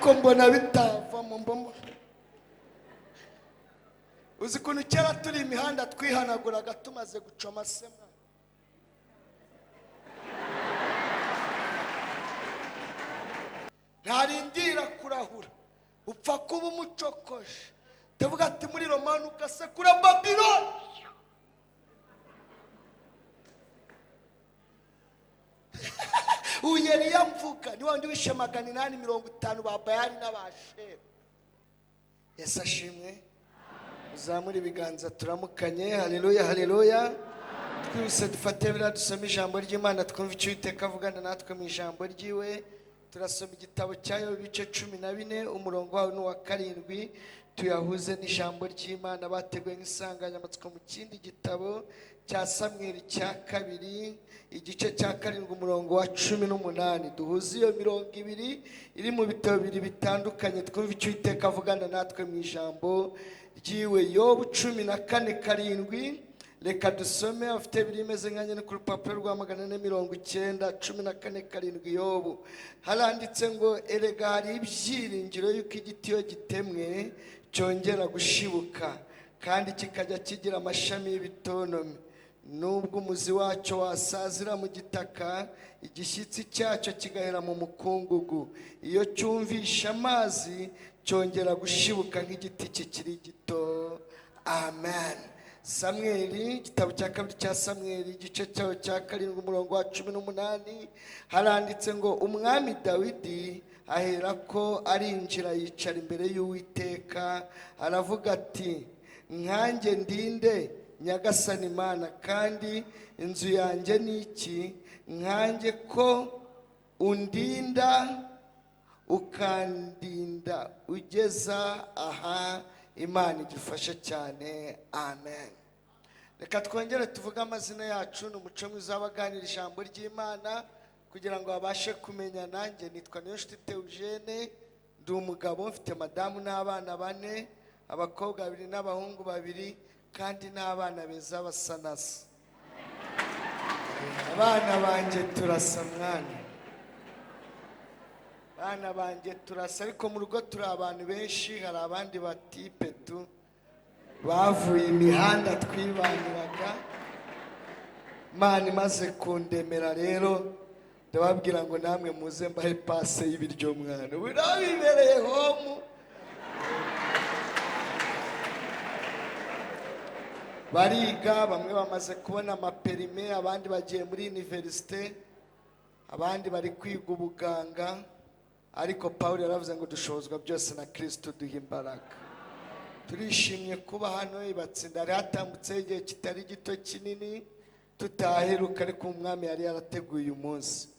Ariko mbona bitavamo mbona. Uzi ukuntu kera turi imihanda twihanaguraga tumaze gucoma sema. Ntarindira kurahura. Upfa kuba umucokoje. Ndavuga ati muri Romani ugasekura Babiloni. Uyeriya mvuga ni wandi wishe 850 ba Bayali n'abashera. Yesu ashimwe. Uzamure ibiganza turamukanye. Haleluya, haleluya. Twese dufate bira dusome ijambo ry'Imana twumve icyo Uwiteka avugana natwe mu ijambo ryiwe. Turasoma igitabo cyayo ibice 14 umurongo wawo n'uwa 7 tuyahuze n'ijambo ry'Imana bateguye nk'isanganyamatsiko mu kindi gitabo cya Samweli cya 2 igice cya 7 umurongo wa 18. Duhuze iyo mirongo ibiri iri mu bitabo bibiri bitandukanye twumve icyo Uwiteka avugana natwe mu ijambo ryiwe. Yobu 14:7. Reka dusome afite biri imeze nkanye no ku rupapuro rwa 490 14:7. Yobu haranditse ngo erega hari ibyiringiro yuko igiti iyo gitemwe cyongera gushibuka kandi kikajya kigira amashami y'ibitonomi, nubwo umuzi wacyo wasazira mu gitaka, igishyitsi cyacyo kigahera mu mukungugu, iyo cyumvisha amazi cyongera gushibuka nk'igiti kikiri gito. Amen. Samweli, igitabo cya 2 cya Samweli igice cyawo cya 7 umurongo wa 18 haranditse ngo umwami Dawidi aherako arinjira yicara imbere y'Uwiteka aravuga ati nkanjye ndinde Nyagasani Imana, kandi inzu yanjye ni iki? Nkanjye ko undinda ukandinda ugeza aha. Imana igifashe cyane. Amen. Reka twongere tuvuge amazina yacu. Ni umuco mwiza w'abaganira ijambo ry'Imana kugira ngo babashe kumenya. Nanjye nitwa Niyonshuti Eugene, ndi umugabo mfite madamu n'abana 4, abakobwa 2 n'abahungu 2, kandi n'abana beza basa nasa. Abana banjye turasa mwana. Abana banjye turasa, ariko mu rugo turi abantu benshi. Hari abandi batipe tu bavuye imihanda twibaniraga. Imana imaze kundemera rero ndababwira ngo namwe muze mbahe pase y'ibiryo mwana. Ubu nabibereye home. Bariga, bamwe bamaze kubona amaperime, abandi bagiye muri universite, abandi bari kwiga ubuganga. Ariko Paul yaravuze ngo dushobozwa byose na Kristo duha imbaraga. Turishimye kuba hano ibatsinda. Hari hatambutse igihe kitari gito kinini tutaheruka, ariko umwami yari yarateguye uyu munsi.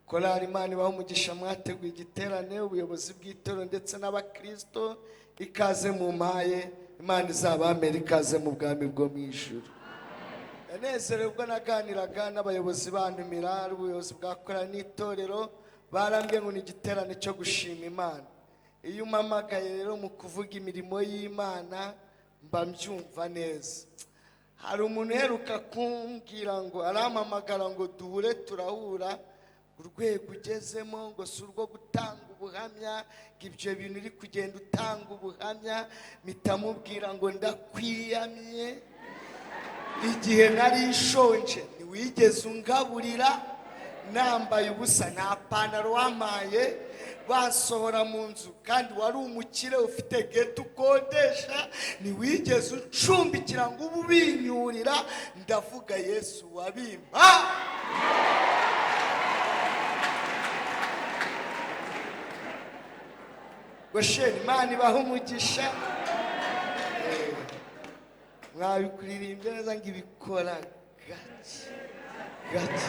Korali Imana ibahe umugisha, mwateguye igiterane, ubuyobozi bw'itorero ndetse n'abakristo. Ikaze mu mpaye, Imana izabamere ikaze mu bwami bwo mu ijuru. Yanezerewe ubwo naganiraga n'abayobozi bantumira, ubuyobozi bwa korali n'itorero, barambwiye ngo ni igiterane cyo gushima Imana. Iyo umpamagaye rero mu kuvuga imirimo y'Imana mba mbyumva neza. Hari umuntu uheruka kumbwira ngo arampamagara ngo duhure, turahura, urwego ugezemo ngo si urwo gutanga ubuhamya, ngo ibyo bintu uri kugenda utanga ubuhamya. Mpita ngo ndakwiyamye, igihe nari nshonje ntiwigeze ungaburira, nambaye ubusa nta pantaro wampaye, basohora mu nzu kandi wari umukire ufite geto ukodesha, ntiwigeze ucumbikira ngo ubu ubinyurira. Ndavuga Yesu wabimpa. Gosheni, Imana ibahe umugisha. Mwabikuririmbye neza ngo ibikora gake gake.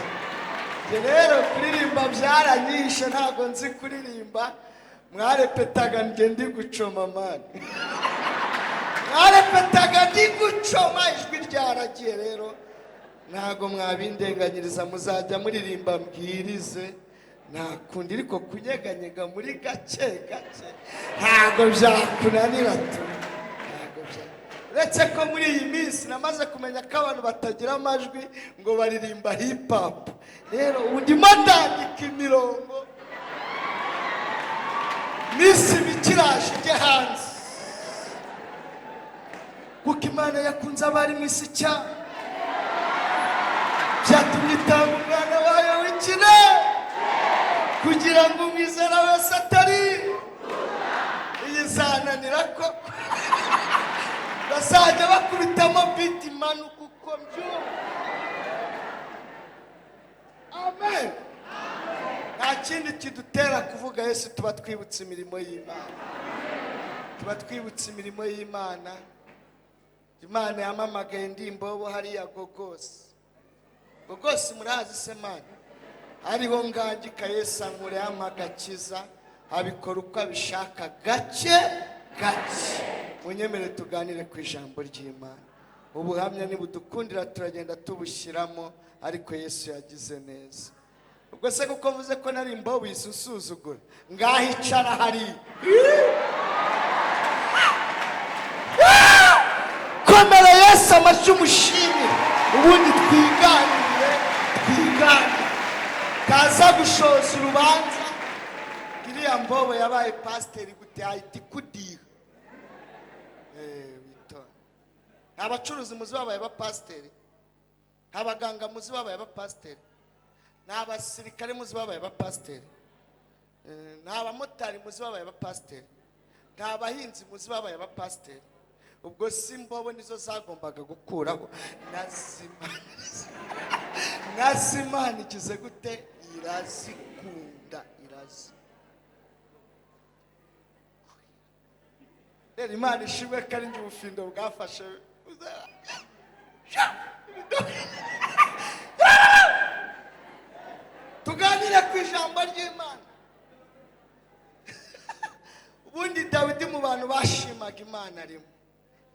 Rero kuririmba byaranyishe, ntabwo nzi kuririmba. Mwarepetaga njye ndi gucoma mani. Mwarepetaga ndi gucoma, ijwi ryaragiye. Rero ntabwo mwabindenganyiriza, muzajya muririmba mbwirize. Nta kundi, ariko kunyeganyega muri gake gake ntabwo byakunanira tu. Ntabwo bya uretse ko muri iyi minsi namaze kumenya ko abantu batagira amajwi ngo baririmba hip hop. Rero ubu ndimo ndandika imirongo. Minsi mike iraje ijye hanze, kuko Imana yakunze abari mu isi cyane, byatumye itanga umwana wayo w'ikinege kugira ngo umwizera wese atari iyizananira ko bazajya bakubitamo biti imanuka uko mbyumva. Amen. Nta kindi kidutera kuvuga Yesu, tuba twibutse imirimo y'Imana, tuba twibutse imirimo y'Imana. Imana yamamagaye ndimbobo hariya Gogosi. Gogosi murazi se mani? Hariho ngangika Yesu ankure amagakiza, abikora uko abishaka gake gake. Munyemere tuganire ku ijambo ry'Imana. Ubuhamya nibudukundira turagenda tubushyiramo, ariko Yesu yagize neza. Ubwo se kuko mvuze ko nari imbobo isusuzugura, ngaho icara hari komera Yesu amashyi umushimire, ubundi twiganire twiganire kaza gushoza urubanza. Iriya mbobo yabaye pasiteri gute ahita ikudiha. Witonde. Nta bacuruzi muzi babaye abapasiteri, nta baganga muzi babaye abapasiteri, nta basirikare muzi babaye abapasiteri, nta bamotari muzi babaye abapasiteri, nta bahinzi muzi babaye abapasiteri. Ubwo si imbobo nizo zagombaga gukuraho. Nazimana ikize gute? Irazikunda, irazi. Rero Imana ishimwe ko ari njye ubufindo bwafashe. Tuganire ku ijambo ry'Imana. Ubundi Dawidi mu bantu bashimaga Imana arimo,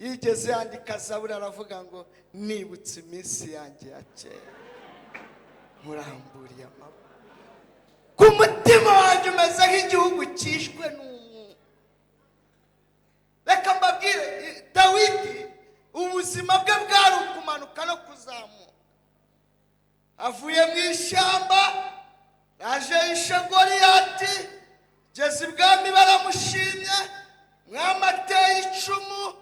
yigeze yandika zaburi aravuga ngo nibutse iminsi yanjye ya kera, nkuramburiye amaboko, ku mutima wanjye umeze nk'igihugu cyishwe n'umwuma. Reka mbabwire, Dawidi ubuzima bwe bwari ukumanuka no kuzamuka. Avuye mu ishyamba, aje yishe Goliyati, geze ibwami baramushimye, mwami ateye icumu.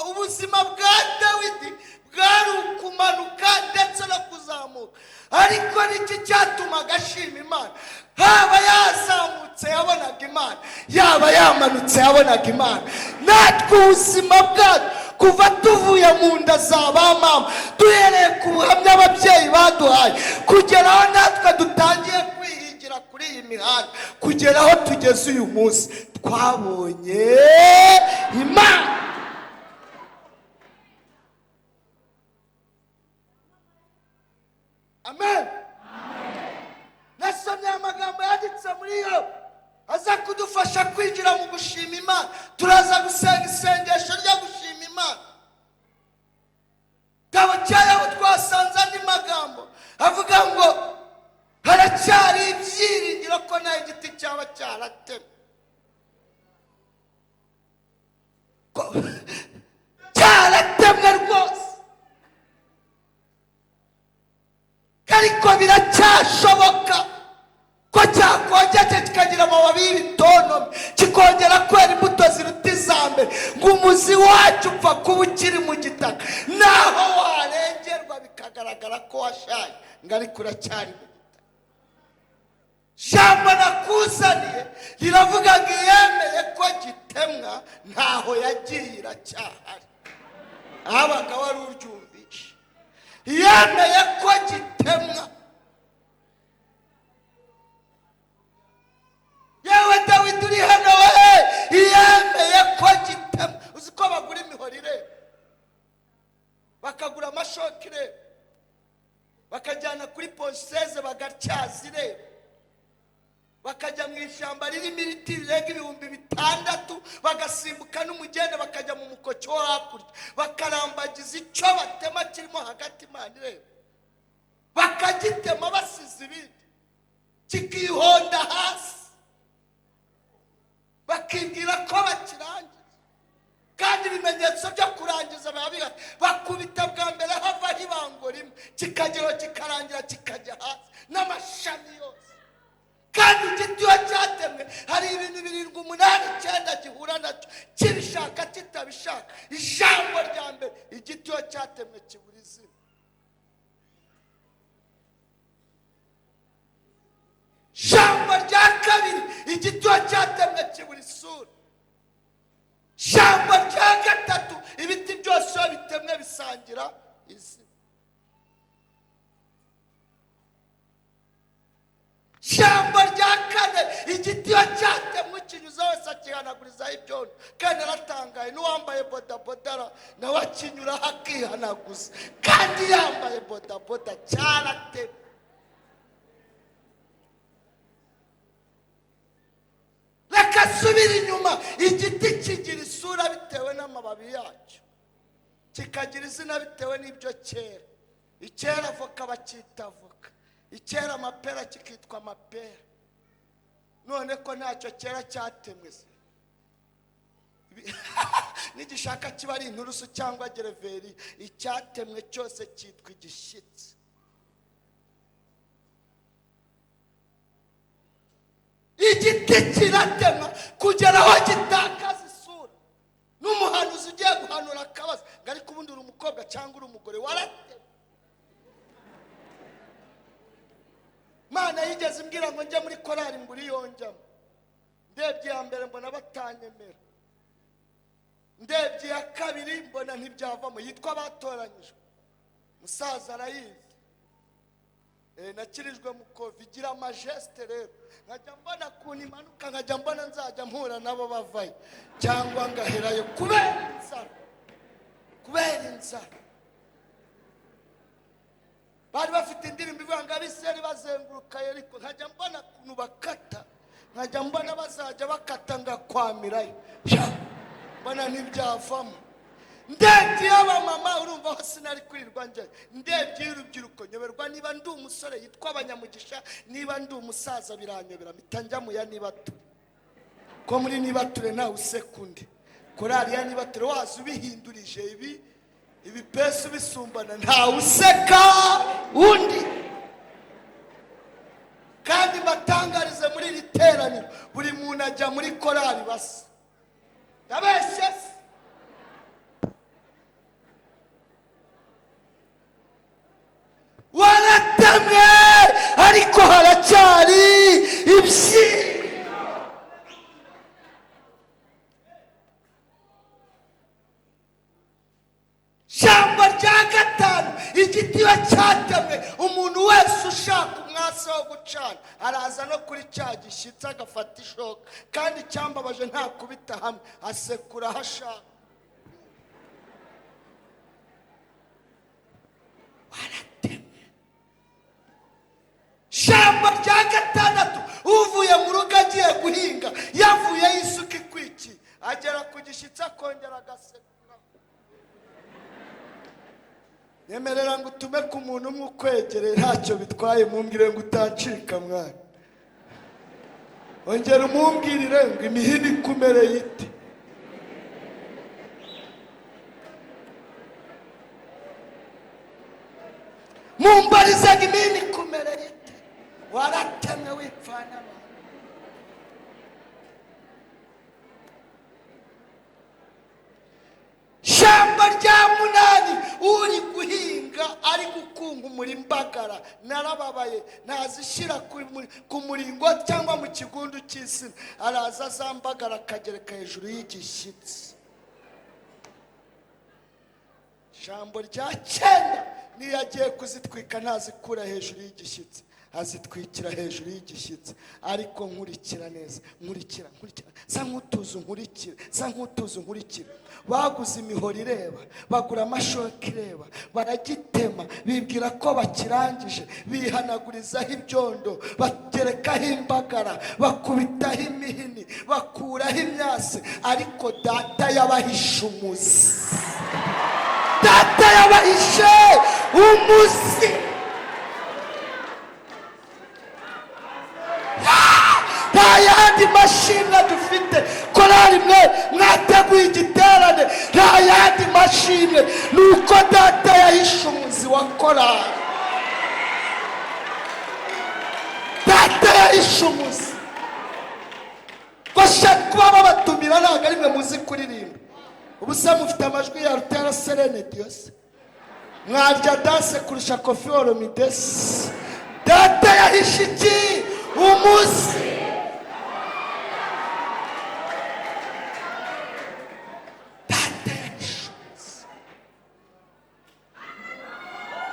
Ubuzima bwa Dawidi bwari ukumanuka ndetse no kuzamuka. Ariko niki cyatumaga ashima Imana? Haba yazamutse yabonaga Imana, yaba yamanutse yabonaga Imana. Natwe ubuzima bwacu kuva tuvuye mu nda za ba mama, duhereye ku buhamya ababyeyi baduhaye, kugera aho natwe dutangiye kwihigira kuri iyi mihanda, kugera aho tugeze uyu munsi, twabonye Imana. Amen. Nasomye amagambo yanditse muri yo aza kudufasha kwinjira mu gushima Imana. Turaza gusenga isengesho ryo gushima Imana. Gitabo cya Yobu twasanze andi magambo avuga ngo haracyari ibyiringiro ko nta igiti cyaba cyaratemwe, cyaratemwe rwose, ariko biracyashoboka ko cyakongera kikagira amababi y'ibitontome, kikongera kwera imbuto ziruta iza mbere, ngo umuzi wacyo upfa kuba ukiri mu gitaka, naho warengerwa bikagaragara ko washaje, ngo ariko uracyari mu gitaka. Jambo nakuzaniye riravuga ngo iyemeye ko gitemwa ntaho yagiye, iracyahari. Habaga wari uryumvishe, yemeye ko gitemwa. Yewe Dawidi uri hano we, yemeye ko gitemwa. Uzi ko bagura imihoro ireba, bakagura amashoka ireba, bakajyana kuri poseze bagatyaza ireba, bakajya mu ishyamba ririmo ibiti birenga 6000, bagasimbuka n'umugende bakajya mu mukoki wo hakurya, bakarambagiza icyo batema kirimo hagati Imana ireba, bakagitema basize ibindi, kikihonda hasi, bakibwira ko bakirangiza. Kandi ibimenyetso byo kurangiza biba bihari. Bakubita bwa mbere havaho ibango rimwe, kikagera kikarangira kikajya hasi n'amashami yose. Kandi igiti iyo cyatemwe Ibintu 7 8 9 gihura nacyo kibishaka kitabishaka. Ijambo rya mbere, igiti iyo cyatemwe kibura izina. Ijambo rya kabiri, igiti iyo cyatemwe kibura isura. Ijambo rya gatatu, ibiti byose iyo bitemwe bisangira izina. Ijambo rya kane, igiti iyo cyatemwe ukinyuza wese akihanagurizaho ibyondo. Kandi aratangaye, n'uwambaye bodaboda nawe akinyuraho akihanaguza, kandi yambaye bodaboda cyaratemwe. Reka subira inyuma, igiti kigira isura bitewe n'amababi yacyo, kikagira izina bitewe n'ibyo cyera. Icyera avoka bakita avoka, icyera amapera kikitwa amapera. None ko ntacyo cyera cyatemwe se, nigishaka kiba ari inturusu cyangwa gereveri, icyatemwe cyose cyitwa igishyitsi. Igiti kiratemwa kugera aho gitakaza isura. N'umuhanuzi ugiye guhanura akabaza ngo ariko ubundi uri umukobwa cyangwa uri umugore, waratemwe. Mana yigeze imbwira ngo njye muri korali mburi yonjyamo. Ndebye iya mbere mbona batanyemera, ndebye iya kabiri mbona ntibyavamo. Yitwa Abatoranyijwe, musaza arayizi. Nakirijwe mu kovi, igira amajeste rero, nkajya mbona ukuntu imanuka, nkajya mbona nzajya mpura nabo bavayo cyangwa ngaherayo kubera inzara, kubera inzara. Bari bafite indirimbo ivuga ngo Abisirayeli bazenguruka Yeriko, nkajya mbona ukuntu bakata, nkajya mbona bazajya bakata ngakwamirayo, mbona ntibyavamo. Ndebye abamama, urumva aho sinari kwirirwa njyayo. Ndebye y'urubyiruko nyoberwa niba ndi umusore yitwa Abanyamugisha, niba ndi umusaza biranyobera, mpita njya mu ya Nibature. Ko muri Nibature ntawe useka undi. Korali ya Nibature waza ubihindurije ibi ibipesi bisumbana, ntawe useka undi. Kandi mbatangarize muri iri teraniro, buri muntu ajya muri korali basa. Yabeshye se? Waratemwe ariko haracyari ibyi. Ijambo rya gatanu, igiti iyo cyatemwe umuntu wese ushaka umwase wo gucana araza no kuri cya gishyitsi agafata ishoka. Kandi icyambabaje ntakubita hamwe, asekura aho ashaka. Waratemwe. Ijambo rya gatandatu, uvuye mu rugo agiye guhinga, yavuyeyo isuka ikwikiye, agera ku gishyitsi akongera agasekura. Nyemerera ngo utume ku muntu umwe ukwegereye, ntacyo bitwaye, mumbwire ngo utancika mwana. Ongera umumbwirire ngo imihini ikumereye ite. Mumbarize ngo imihini ikumereye ite. Waratemwe wipfana abantu. Ijambo rya munani, uri guhinga ari gukunkumura imbagara, narababaye, ntazishyira ku muringo cyangwa mu kigundu cy'isina, araza azambagara akagereka hejuru y'igishyitsi. Ijambo rya cyenda, niyo agiye kuzitwika ntazikura hejuru y'igishyitsi, azitwikira hejuru y'igishyitsi. Ariko nkurikira neza, nkurikira, nkurikira, sa nk'utuzu nkurikira, sa nk'utuzu nkurikira. Baguze imihoro ireba, bagura amashoka ireba, baragitema, bibwira ko bakirangije, bihanagurizaho ibyondo, bagerekaho imbagara, bakubitaho imihini, bakuraho imyase. Ariko data yabahishe umuzi. Data yabahishe umuzi. Nta yandi mashimwe dufite. Korali mwe mwateguye igiterane, nta yandi mashimwe, nuko data yahishe umuzi wa korali. Data yahishe umuzi. Kuba babatumira ntabwo ari mwe muzi kuririmba. Ubusa mufite amajwi ya Rutera Serene Dios, mwarya danse kurusha Koffi Olomide. Data yahishe iki? Umuzi. Data yahishe umuzi.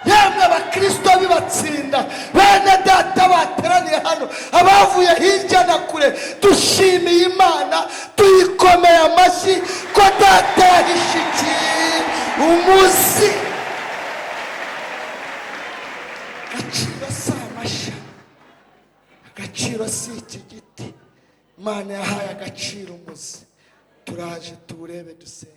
Yemwe abakristo bibatsinda, bene data bateraniye hano, abavuye hirya na kure, dushimiye Imana, tuyikomeye amashyi ko data yahishe iki? Umuzi. Agaciro si amashami, agaciro si iki giti. Imana yahaye agaciro umuzi. Turaje tuwurebe dusenge.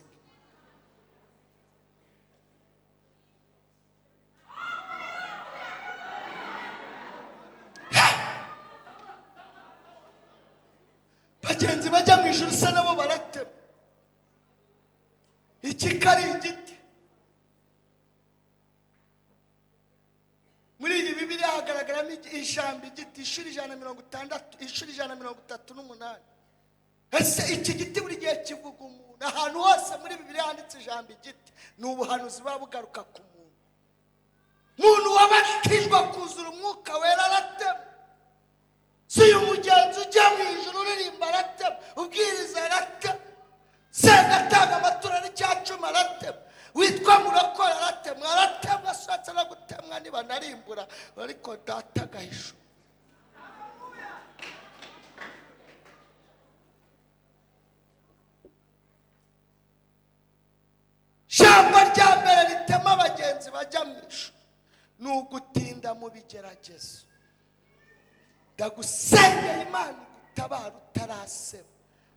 Bagenzi bajya mu ijuru se nabo baratema. Iki kari igiti. Muri iyi Bibiliya hagaragaramo ijambo igiti inshuro 160, inshuro 138. Ese iki giti buri gihe kivuga umuntu? Ahantu hose muri Bibiliya handitse ijambo igiti ni ubuhanuzi buba bugaruka ku muntu. Umuntu wabatijwe kuzura umwuka wera aratema. Si uyu mugenzi ujya mu ijuru uririmba aratema, ubwiriza aratema, senga atanga amaturo n'icya cumi aratema, witwa murokora aratema, aratema ashatse no gutemwa niba narimbura, ariko data agahisha. Ijambo rya mbere ritema abagenzi bajya mu ijuru ni ugutinda mu bigeragezo. Ndagusengera Imana igutabara utaraseba.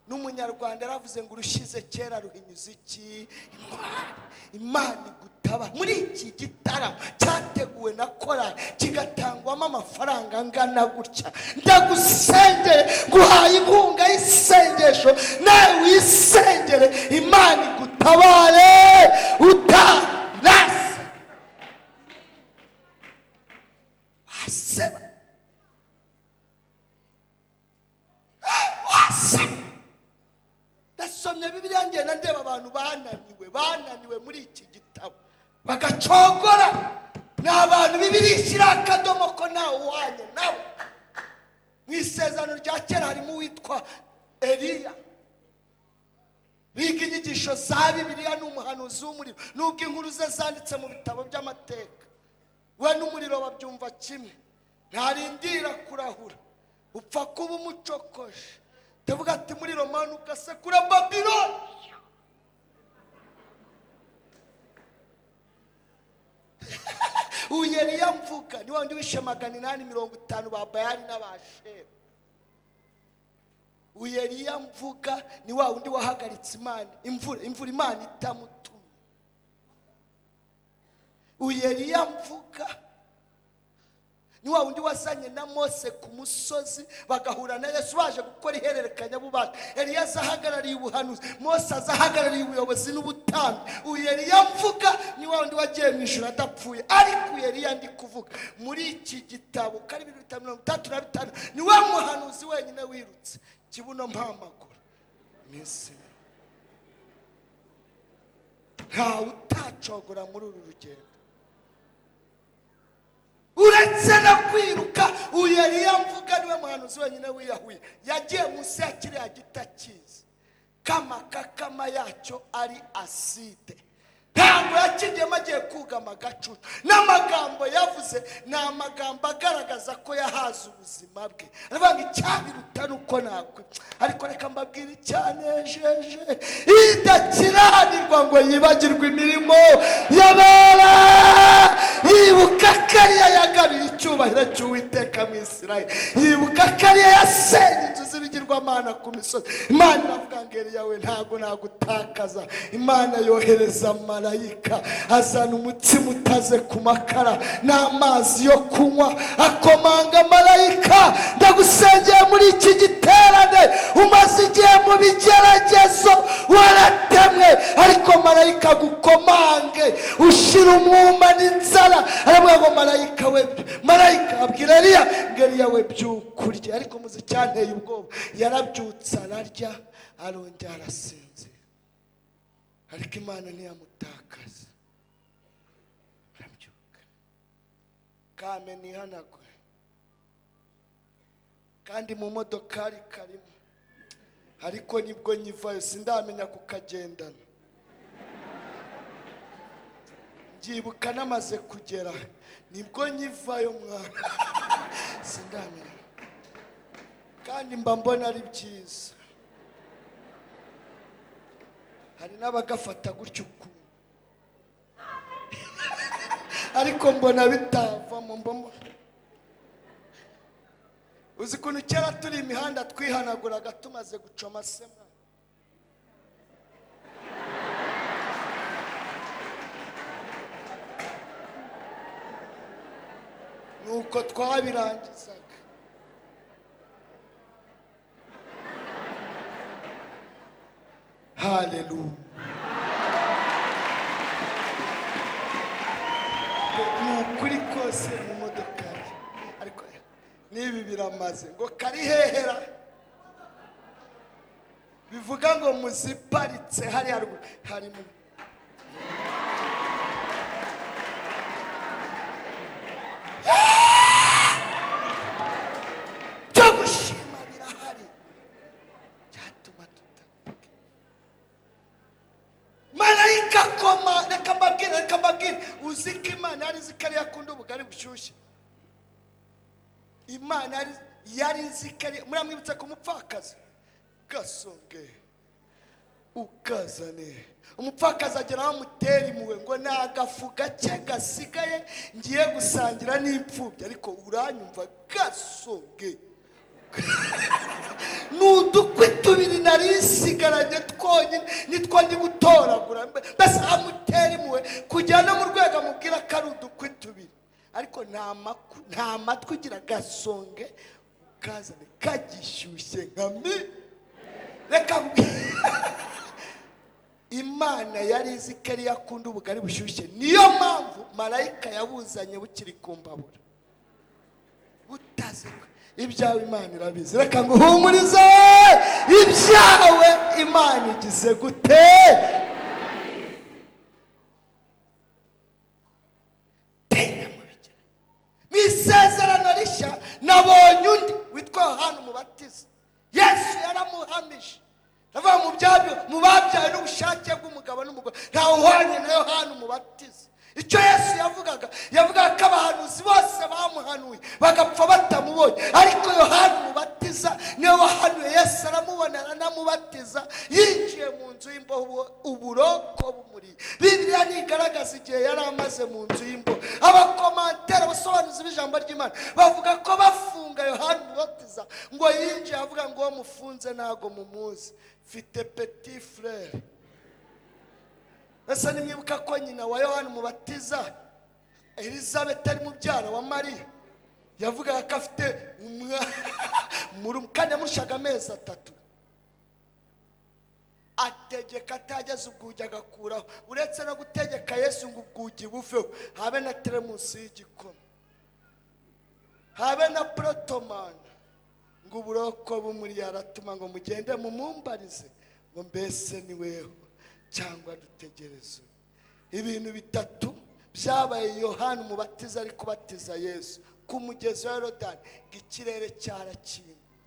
N'umunyarwanda yaravuze ngo urushize kera ruhinyuza iki? Intwari. Imana igutabara. Muri iki gitaramo cyateguwe na korali kigatangwamo amafaranga angana gutya, ndagusengere, nguhaye inkunga y'isengesho, nawe wisengere Imana igutabare utaraseba. Aseba. Aseba. Ndasomye Bibiliya ngenda ndeba abantu bananiwe muri iki gitabo bagacogora. Ni abantu Bibiliya ishyira akadomo ko ntawe uhwanye nabo. Mu isezerano rya kera harimo uwitwa Eliya. Biga inyigisho za Bibiliya, ni umuhanuzi w'umuriro, nubwo inkuru ze zanditse mu bitabo by'amateka. We n'umuriro babyumva kimwe, ntarindira kurahura, upfa kuba umucokoje. Ndavuga ati muri Romani ugasekura Babiloni. Uyu Eliya mvuga ni wa wundi wishe 850 ba Bayali n'Abashera. Uyu Eliya mvuga ni wa wundi wahagaritse Imana imvura Imana itamutumye. Uyu Eliya mvuga ni wa wundi wazanye na Mose ku musozi bagahura na Yesu baje gukora ihererekanyabubasha. Eliya azahagarariye ubuhanuzi, Mose azahagarariye ubuyobozi n'ubutambyi. Uyu Eliya mvuga ni wa wundi wagiye mu ijuru adapfuye. Ariko uyu Eliya ndi kuvuga muri iki gitabo kari 35 ni we muhanuzi wenyine wirutse kibuno mpamaguru iminsi ntawe utacogora muri uru rugendo. Uretse no kwiruka, uyu Eliya mvuga niwe muhanuzi wenyine wiyahuye. Yagiye munsi ya kiriya giti akizi kama kakama yacyo ari aside. Ntabwo yakigiyemo agiye kugama agacucu. N'amagambo yavuze ni amagambo agaragaza ko yahaze ubuzima bwe. Aravuga ngo icyabiruta ni uko nakwe. Ariko reka mbabwire icyanejeje, idakiranirwa ngo yibagirwe imirimo y'abera, yibuka kariya yagabiye icyubahiro cy'Uwiteka mu Isirayeli, yibuka kariya yasenye inzu z'ibigirwamana ku misozi. Imana iravuga ngo Eliya we ntabwo nagutakaza. Imana yohereza marayika azana umutsima utaze ku makara n'amazi yo kunywa, akomanga marayika. Ndagusengeye muri iki giterane, umaze igihe mu bigeragezo waratemwe, ariko marayika agukomange ushira umwuma n'inzara. Aravuga ngo marayika we, Marayika abwira Eliya ngo Eliya we byuka urye. Ariko muzi icyanteye ubwoba, yarabyutse ararya arongera arasinzira, ariko Imana ntiyamutakaza. Arabyuka kame nihanagwe, kandi mu modokari karimo, ariko nibwo nyivayo sindamenya kukagendana. Mbyibuka namaze kugera nibwo nyivayo mwana, sindamenya, kandi mba mbona ari byiza. Hari n'abagafata gutyo ukuntu, ariko mbona bitavamo. Mbona uzi ukuntu kera turi imihanda twihanaguraga tumaze gucoma se mwana. Nuko twabirangizaga. Haleluya. Ni ukuri kose mu modokari, ariko n'ibi biramaze ngo kari hehera, bivuga ngo muziparitse hariya ruguru harimo. Byo gushima birahari byatuma tutavuga. Marayika koma, reka mbabwire, reka mbabwire, uzi ko Imana yari izi ko ariyo akunda ubugari bushyushye. Imana yari izi ko ari, muramwibutsa ku mupfakazi gasonge ukazane. Umupfakazi agera aho amutera impuhwe ngo ni agafu gake gasigaye ngiye gusangira n'imfubyi, ariko uranyumva gasonge ni udukwi tubiri nari nsigaranye twonyine nitwo ndi gutoragura. Mbese amutera impuhwe kugera no mu rwego amubwira ko ari udukwi tubiri, ariko nta matwi ugira gasonge ukazane kagishyushye nka mi. Reka Imana yari izi ko ariyo akunda ubugari bushyushye, niyo mpamvu marayika yabuzanye bukiri ku mbabura butazikwe. Ibyawe Imana irabizi. Reka nguhumurize, ibyawe Imana igize gute? Mu isezerano rishya nabonye undi witwa Yohana Umubatiza. Yesu yaramuhamije, avuga mu babyawe n'ubushake bw'umugabo n'umugore ntawe uhwanye na Yohana Umubatiza. Icyo Yesu yavugaga, yavugaga ko abahanuzi bose bamuhanuye bagapfa batamubonye, ariko Yohana Umubatiza niwe wahanuye. Yesu aramubona aranamubatiza, yinjiye mu nzu y'imbohe uburoko bumuriye. Bibiliya ntigaragaza igihe yari amaze mu nzu y'imbohe. Abakomantere, abasobanuzi b'ijambo ry'Imana bavuga ko bafunga Yohana Umubatiza ngo yinjiye avuga ngo uwo mufunze ntago mumuzi, mfite petit frere. Ese nimwibuka ko nyina wa Yohana Umubatiza Elizabeth ari mubyara wa Mariya, yavugaga ko afite umwana kandi yamurushaga amezi 3. Ategeka atageze ubwugi agakuraho. Uretse no gutegeka Yesu ngo ubwugi buveho, habe na teremusi y'igikoma, habe na protomana, ngo uburoko bumuri aratuma ngo mugende mumumbarize ngo mbese ni weho cyangwa dutegereze. Ibintu bitatu byabaye Yohana Umubatiza ari kubatiza Yesu ku mugezi wa Yorodani, ngo ikirere cyarakingutse,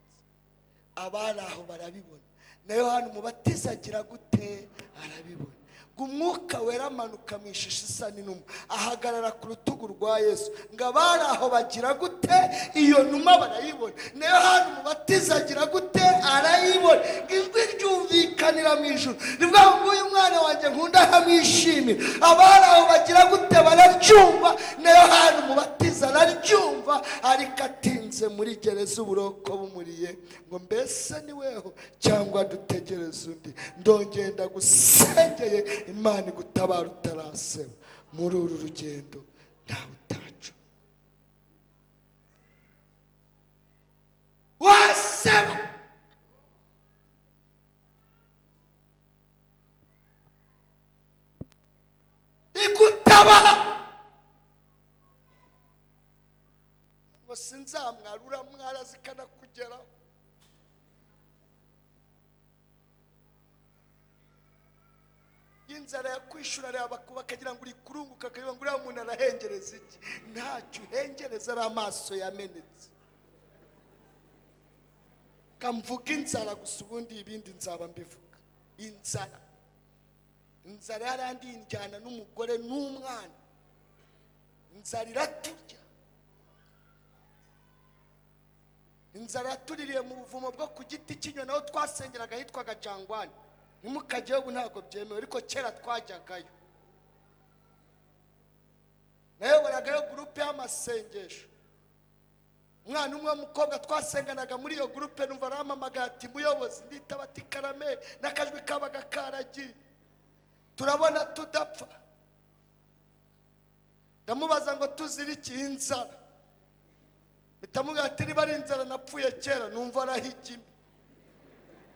abari aho barabibona, na Yohana Umubatiza agira gute? Arabibona. Ngo umwuka wera amanuka mu ishusho isa n'inuma ahagarara ku rutugu rwa Yesu, ngo abari aho bagira gute? Iyo numa barayibona. Na Yohana Umubatiza agira gute? Arayibona. Ngo ijwi ryumvikanira mu ijuru rivuga ngo uyu mwana wanjye nkunda nkamwishimira. Abari aho bagira gute? Bararyumva. Na Yohana Umubatiza araryumva, ariko atinze muri gereza uburoko bumuriye ngo mbese ni weho cyangwa dutegereze undi. Ndongenda gusengeye Imana igutabara utaraseba. Muri uru rugendo ntawe utacu waseba. Igutabara. Ngo sinzamwara, uramwara zikanakugeraho. Inzara yakwishura reba bakagira ngo uri kurunguka, akagira ngo uriya muntu arahengereza iki? Ntacyo uhengereza, ari amaso yamenetse. Kamvuga inzara gusa, ubundi ibindi nzaba mbivuga. Inzara, inzara yarandi injyana n'umugore n'umwana. Inzara iraturya. Inzara yatuririye mu buvumo bwo ku giti cy'inyoni aho twasengeraga hitwaga Jangwani. Ntimukajyeyo ubu ntabwo byemewe, ariko kera twajyagayo. Nayoboragayo gurupe y'amasengesho. Umwana umwe w'umukobwa twasenganaga muri iyo gurupe, numva arampamagaye ati muyobozi, nditaba ati karame, n'akajwi kabaga karagiye. Turabona tudapfa. Ndamubaza ngo tuzira iki? Inzara. Mpita ati niba ari inzara napfuye kera. Numva arahigimye.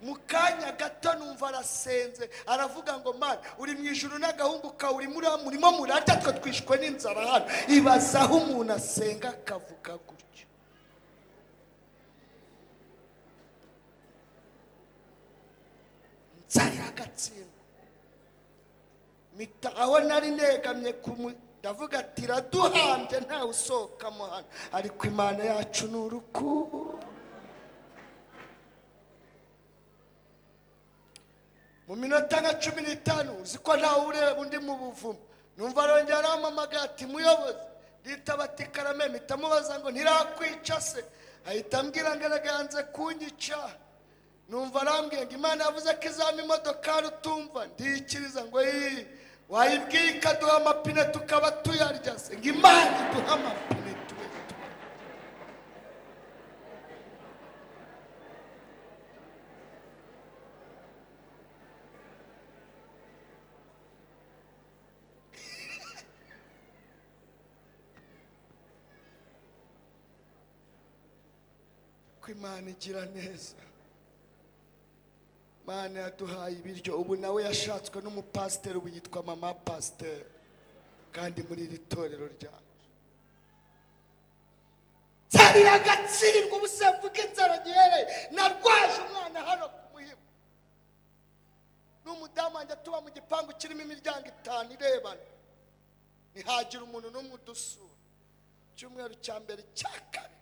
Mu kanya gato numva arasenze, aravuga ngo Mana uri mu ijuru n'agahungu kawe uri murimo murarya, twe twishwe n'inzara hano. Ibaza aho umuntu asenga akavuga gutyo. Inzara iragatsindwa. Mita aho nari negamye ndavuga ati iraduhambye ntawe usohokamo hano, ariko Imana yacu ni urukundo. Mu minota nka 15 uzi ko ntawe ureba undi mu buvumo, numva arongera arampamagaye ati muyobozi, nditaba ati karame. Mpita mubaza ngo ntirakwica se? Ahita ambwira ngo araganze kunyica. Numva arambwiye ngo Imana yavuze ko izampa imodokari utumva. Ndikiriza ngo iyi wayibwiye ikaduha amapine tukaba tuyarya se? Ngo Imana iduha amapine tube tuyarya. Ko Imana igira neza. Imana yaduhaye ibiryo. Ubu nawe yashatswe n'umupasiteri, ubu yitwa mama pasiteri, kandi muri iri torero ryacu. Nzara iragatsindwa. Ubu se mvuga inzara gihereye, narwaje umwana hano ku Muhima n'umudamu wanjye, tuba mu gipangu kirimo imiryango 5 irebana, ntihagira umuntu n'umwe udusura. Icyumweru cya mbere cya kabiri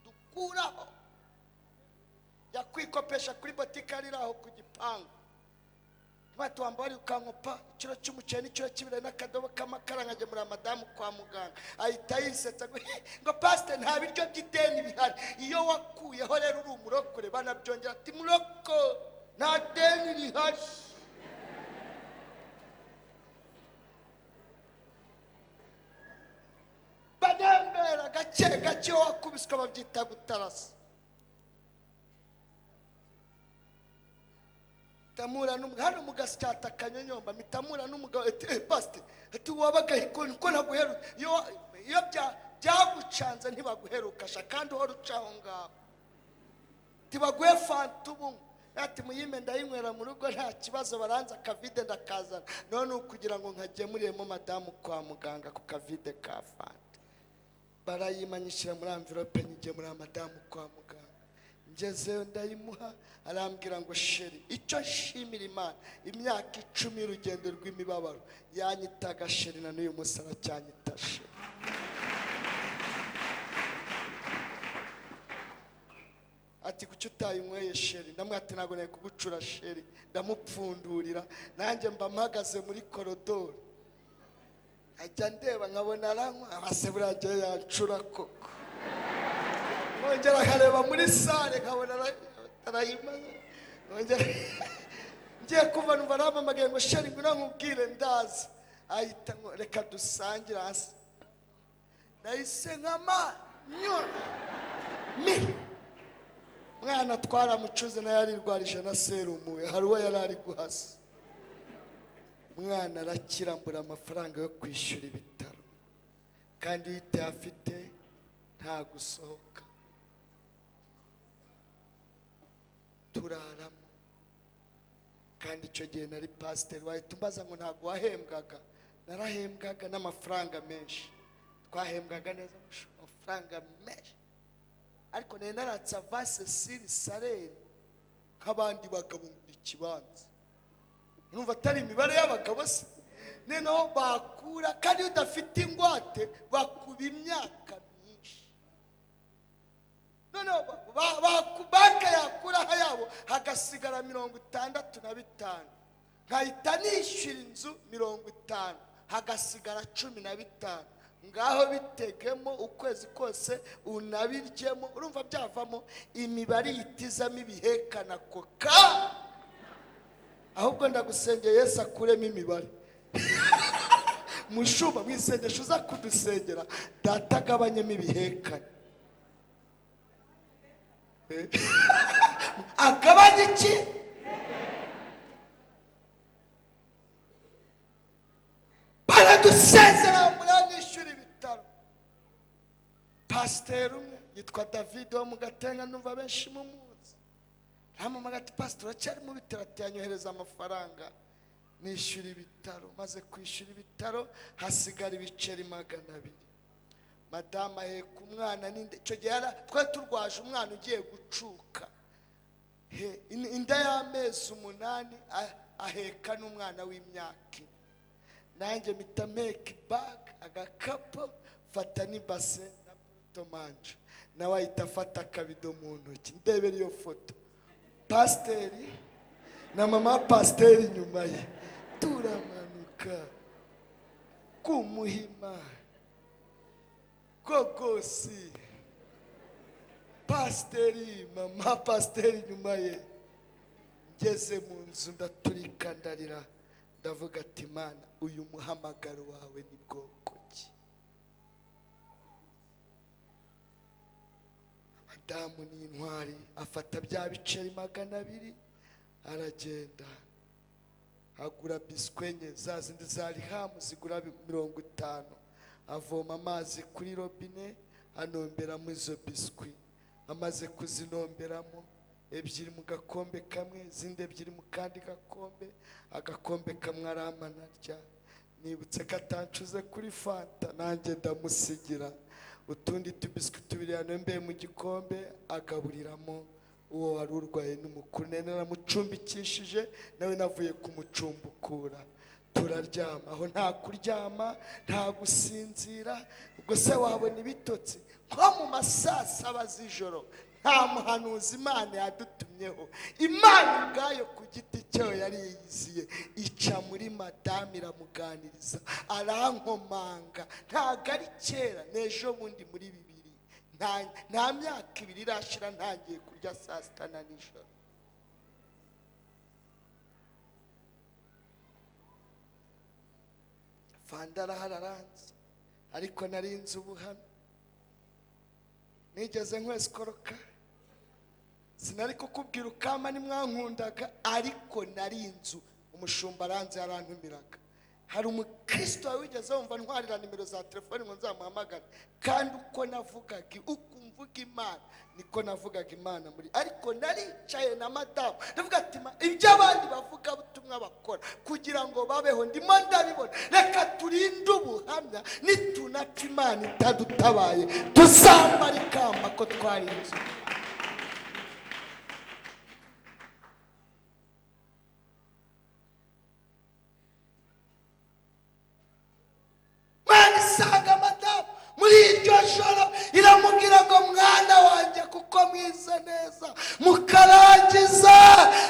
dukuraho yakwikopesha kuri botike ari aho ku gipangu. Batuwambari ukankopa ikiro cy'umuceri n'ikiro cy'ibirayi n'akadobo k'amakara nkagemurira madamu kwa muganga. Ahita yisetsa ngo pasiteri nta biryo by'ideni bihari. Iyo wakuyeho rero uri umurokore banabyongera ati muroko nta deni rihari. Banembera gake gake, wakubiswe babyita gutarasa. Mitamura hano mu gasyata kanyonyomba, mitamura n'umugabo ati pastor ati wabaga ko ntaguheruka. Iyo byagucanze ntibaguheruka sha, kandi uhora uca aho ngaho. Tibaguhe fanta ubu ati muyime ndayinywera mu rugo nta kibazo, baranza akavide ndakazana. None ukugira ngo nkagemuriyemo madamu kwa muganga ku kavide ka fanta, barayimanyishira muri envelope nyigemurira madamu kwa muganga. Ngezeyo ndayimuha, arambwira ngo sheri, icyo nshimira Imana imyaka 10 y'urugendo rw'imibabaro yanyitaga sheri, na n'uyu munsi aracyanyita sheri. Ati kuki utayinyweye sheri? Ndamubwira ati ntabwo nari kugucura sheri. Ndamupfundurira, nanjye mba mpagaze muri korodoro, ajya ndeba nkabona aranywa, abase buriya yancura koko. Nongera nkareba muri sale nkabona arayimaze. Nongera ngiye kuva numva arampamagaye ngo sheri ngwino nkubwire, ndaza. Ahita ngo reka dusangire hasi. Nahise nkamanyura mi mwana twaramucuze nayo yarirwarije na serumu, hari uwo yari ari guhasa. Mwana arakira, mbura amafaranga yo kwishyura ibitaro, kandi yite afite nta gusohoka. Turaramo. Kandi icyo gihe nari pasiteri, wahita umbaza ngo ntabwo wahembwaga? Narahembwaga n'amafaranga menshi, twahembwaga neza amafaranga menshi. Ariko nari naratse avance siri salere nk'abandi bagabo mu ikibanza. Numva atari imibare y'abagabo se. Noneho bakura, kandi iyo udafite ingwate bakuba imyaka myinshi. Noneho banke yakuraho yabo hagasigara 65, nkahita nishyura inzu 50, hagasigara 15. Ngaho bitegemo ukwezi kose unabiryemo, urumva byavamo imibare yitizamo ibihekana koka. Ahubwo ndagusengeye Yesu akuremo imibare. Mushumba mwisengesho uza kudusengera, data agabanyemo ibihekane. Agabanye iki? Baradusezera muranishyura ibitaro. Pasiteri umwe yitwa David wo mu Gatenga, numva benshi mumuzi. Ramamaga ati pasiteri uracyari mu bitaro? Ati yanyohereza amafaranga nishyura ibitaro. Maze kwishyura ibitaro hasigara ibiceri 200. Madamu aheka umwana n'inda. Icyo gihe twari turwaje umwana ugiye gucuka, inda y'amezi 8, aheka n'umwana w'imyaka 4. Nanjye mpita mpeka ibag, agakapu, mfata n'ibase na porotomanje, nawe ahita afata akabido mu ntoki. Ndebera iyo foto, pasiteri na mama pasiteri inyuma ye, turamanuka ku Muhima, Gogosi, pasiteri, mama pasiteri inyuma ye. Ngeze mu nzu ndaturika ndarira, ndavuga ati Mana, uyu muhamagaro wawe ni bwoko ki? Madamu ni intwari, afata bya biceri 200 aragenda agura biswi enye za zindi za rihamu zigura 50, avoma amazi kuri robine anomberamo izo biswi. Amaze kuzinomberamo, 2 mu gakombe kamwe, izindi 2 mu kandi gakombe, agakombe kamwe aramanarya. Nibutse ko atancuze kuri fanta, nanjye ndamusigira utundi tubiswi 2 yanombeye mu gikombe, agaburiramo uwo wari urwaye n'umukuru. Nari naramucumbikishije, nawe navuye kumucumbukura. Turaryama aho, nta kuryama, nta gusinzira. Ubwo se wabona ibitotsi nko mu ma 7 z'ijoro. Nta muhanuzi Imana yadutumyeho, Imana ubwayo ku giti cyayo yari yiyiziye, ica muri madamu iramuganiriza, arankomanga. Ntabwo ari kera, n'ejo bundi muri 2000, nta myaka 2 irashira ntangiye kurya saa 6 na nijoro. Fanda arahararanze, ariko narinze ubuhamya. Nigeze nkwesikoroka, sinari kukubwira ukama nimwankundaga, ariko nari inzu umushumba aranze yarantumiraga. Hari umukristo wigeze wumva ntwarira nimero za telefoni ngo nzamuhamagare, kandi uko navugaga, uko mvuga Imana niko navugaga Imana muri. Ariko naricaye na madamu ndavuga ati ibyo abandi bavuga butumwa bakora kugira ngo babeho ndimo ndabibona, reka turinde ubuhamya, nitunapfa Imana itadutabaye tuzambara ikamba ko twari inzu. Isanga madamu muri iryo joro iramubwira ngo mwana wanjye, kuko mwize neza mukarangiza,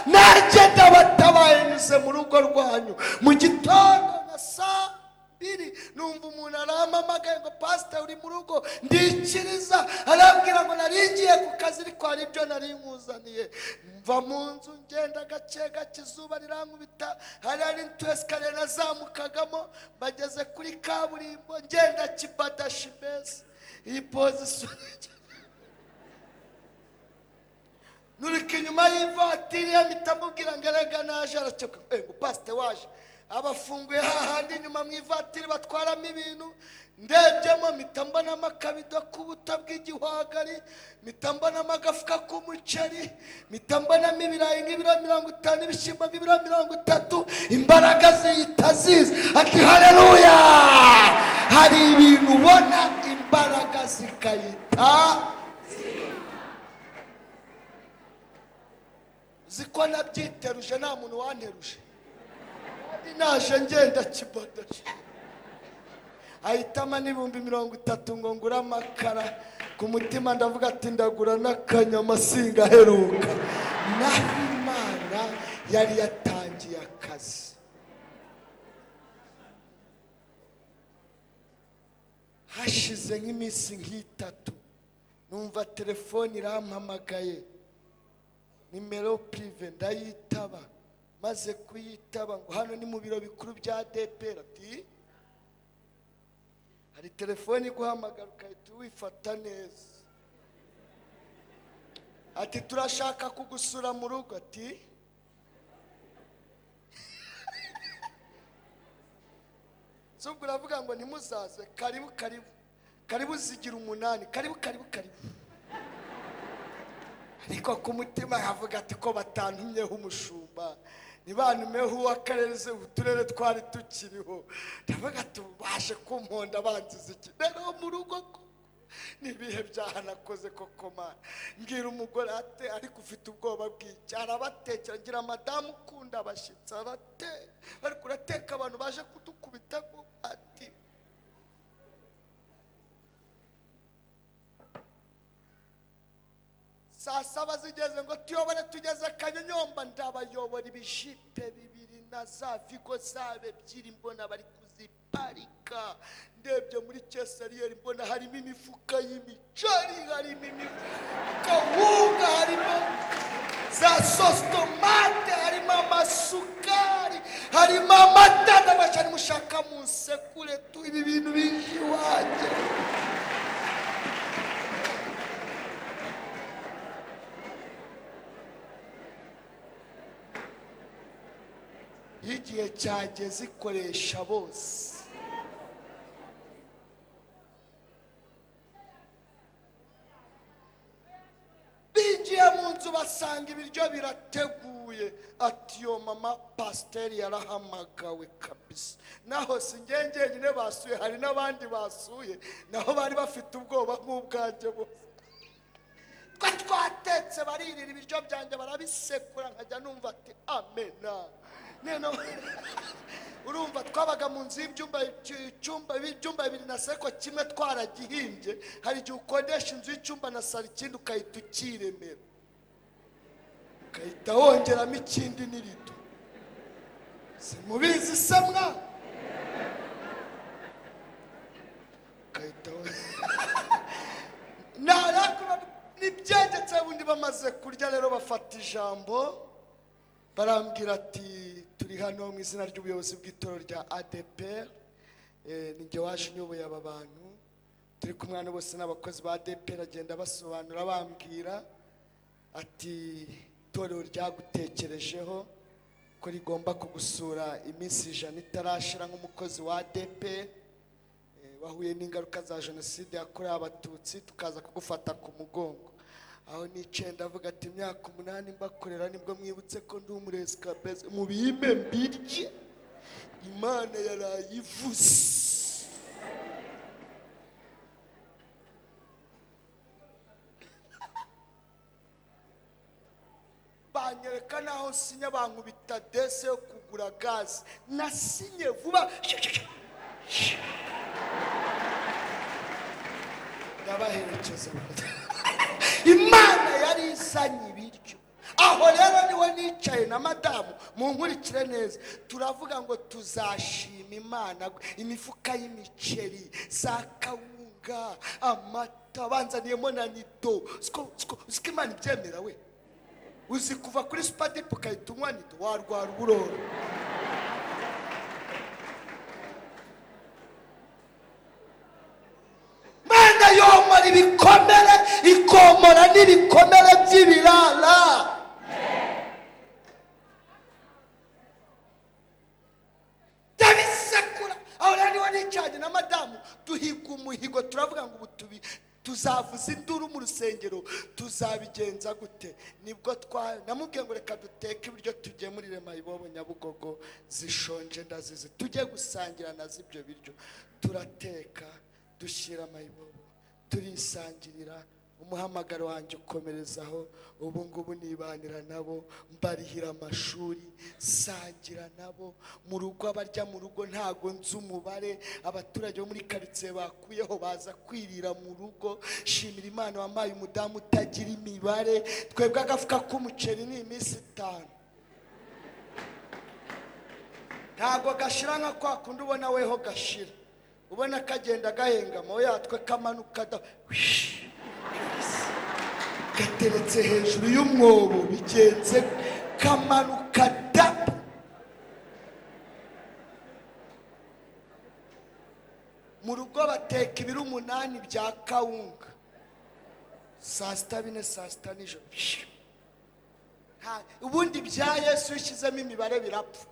nanjye ndabatabaye nyuze mu rugo rwanyu. Mu gitondo nka 2:00 numva umuntu arampamagaye ngo pastor uri mu rugo, ndikiriza. Arambwira ngo nari ngiye ku kazi ariko hari ibyo nari nkuzaniye. Mva mu nzu ngenda gake gake, izuba rirankubita, hari hari esikariye nazamukagamo, bageze kuri kaburimbo ngenda kibadashi mbese iyi pozisiyo nurika inyuma y'ivatiri, mpita mubwira ngo erega naje. Araceka ngo pastor waje, abafunguye hahandi inyuma mu ivatiri batwaramo ibintu. Ndebyemo mpita mbonamo akabido k'ubuto bw'igihwagari, mpita mbonamo agafuka k'umuceri, mpita mbonamo ibirayi nk'ibiro 50, ibishyimbo nk'ibiro 30. Imbaraga zihita ziza, ati haleluya. Hari ibintu ubona imbaraga zikayita. Ziko nabyiteruje nta muntu wanteruje, naje ngenda kibodoje. Ahitama n'ibihumbi 30 ngo ngura amakara. Ku mutima ndavuga ati ndagura n'akanyama singaheruka. Naho Imana yari yatangiye akazi. Hashize nk'iminsi nk'itatu numva telefone irampamagaye, nimero prive, ndayitaba. Maze kuyitaba ngo hano ni mu biro bikuru bya ADEPR. Ati hari telefone iguhamagara ukahita wifata neza. Ati turashaka kugusura mu rugo. Ati ubwo uravuga ngo ntimuzaze, karibu karibu karibu, zigira 8, karibu karibu karibu. Ariko ku mutima havuga ati ko batantumyeho umushumba, ntibantumeho uw'akarere, uturere twari tukiriho. Ndavuga ati baje kumponda banziza iki rero mu rugo ko n'ibihe byaha nakoze koko Mana. Mbwira umugore ate ariko ufite ubwoba bw'iki? Arabatekera, ngira madamu ukunda abashyitsi, arateka, ariko urateka abantu baje kudukubita. Ati saa saba zigeze ngo tuyobore tugeze Kanyonyomba. Ndabayobora ibijipe 2 na za vigo zabe 2, mbona bari kuziparika. Ndebye muri kesariyeri mbona harimo imifuka y'imiceri, harimo imifuka wunga, harimo za sositomate, harimo amasukari, harimo amata. Ndabashari mushaka munsekure tu ibi bintu bije iwanjye. Igihe cyageze ikoresha bose. Binjiye mu nzu basanga ibiryo birateguye. Ati yo mama pasiteri yarahamagawe kabisa. Naho si njye njyenyine basuye, hari n'abandi basuye, naho bari bafite ubwoba nk'ubwanjye bose. Twatetse baririra ibiryo byanjye barabisekura, nkajya numva ati amena. Neno urumva twabaga mu nzu y'ibyumba 2 na seko kimwe twaragihimbye. Hari igihe ukodesha inzu y'icyumba na salo ikindi ukahita ukiremera, ukahita wongeramo ikindi n'irido. Simubizi se mwa? Ukahita nibyegetse. Bundi bamaze kurya rero bafata ijambo barambwira ati turi hano mu izina ry'ubuyobozi bw'itorero rya ADEPR, ninjye waje nyoboye aba bantu, turi kumwe na bose n'abakozi ba ADEPR. Agenda basobanura bambwira ati itorero ryagutekerejeho ko rigomba kugusura iminsi 100 itarashira nk'umukozi wa ADEPR wahuye n'ingaruka za jenoside yakorewe Abatutsi, tukaza kugufata ku mugongo. Aho nicaye ndavuga ati imyaka 8 mbakorera nibwo mwibutse ko ndi umurezi kabeze, mubime mbirye, Imana yarayivuze. Banyereka naho sinya, bankubita dese yo kugura gaze, nasinye vuba ndabaherekeza. Imana yari izanye ibiryo. Aho rero niwe nicaye na madamu, munkurikire neza, turavuga ngo tuzashima Imana imifuka y'imiceri, za kawunga, amata, banzaniyemo na nido. Siko Imana ibyemera we? Uzi kuva kuri supadipu ukahita unywa nido, warwara uburoro. Imana yomora ibikomere, ikomora n'ibikomere by'ibirara. Ndabisekura. Aho rero niwe nicaye na madamu duhiga umuhigo, turavuga ngo ubu tuzavuza induru mu rusengero, tuzabigenza gute? Nibwo namubwiye ngo reka duteke ibiryo tugemurire mayibobo Nyabugogo zishonje ndazizi, tujye gusangira nazo ibyo biryo. Turateka dushyira mayibobo, turisangirira, Umuhamagaro wanjye ukomerezaho. Ubu ngubu nibanira nabo, mbarihira amashuri, sangira nabo mu rugo. Abarya mu rugo ntago nzi umubare, abaturage bo muri karitsiye bakuyeho baza kwirira mu rugo. Shimira Imana wampaye umudamu utagira imibare. Twebwe agafuka k'umuceri ni iminsi 5, ntago gashira nka kwa kundi ubona weho gashira, ubona kagenda gahengama, yatwe kamanuka da gateretse hejuru y'umwobo, bigenze kamanuka da. Mu rugo bateka ibiro 8 bya kawunga saa 6 4 saa 6 nijoro. Ubundi bya Yesu ushyizemo imibare birapfa,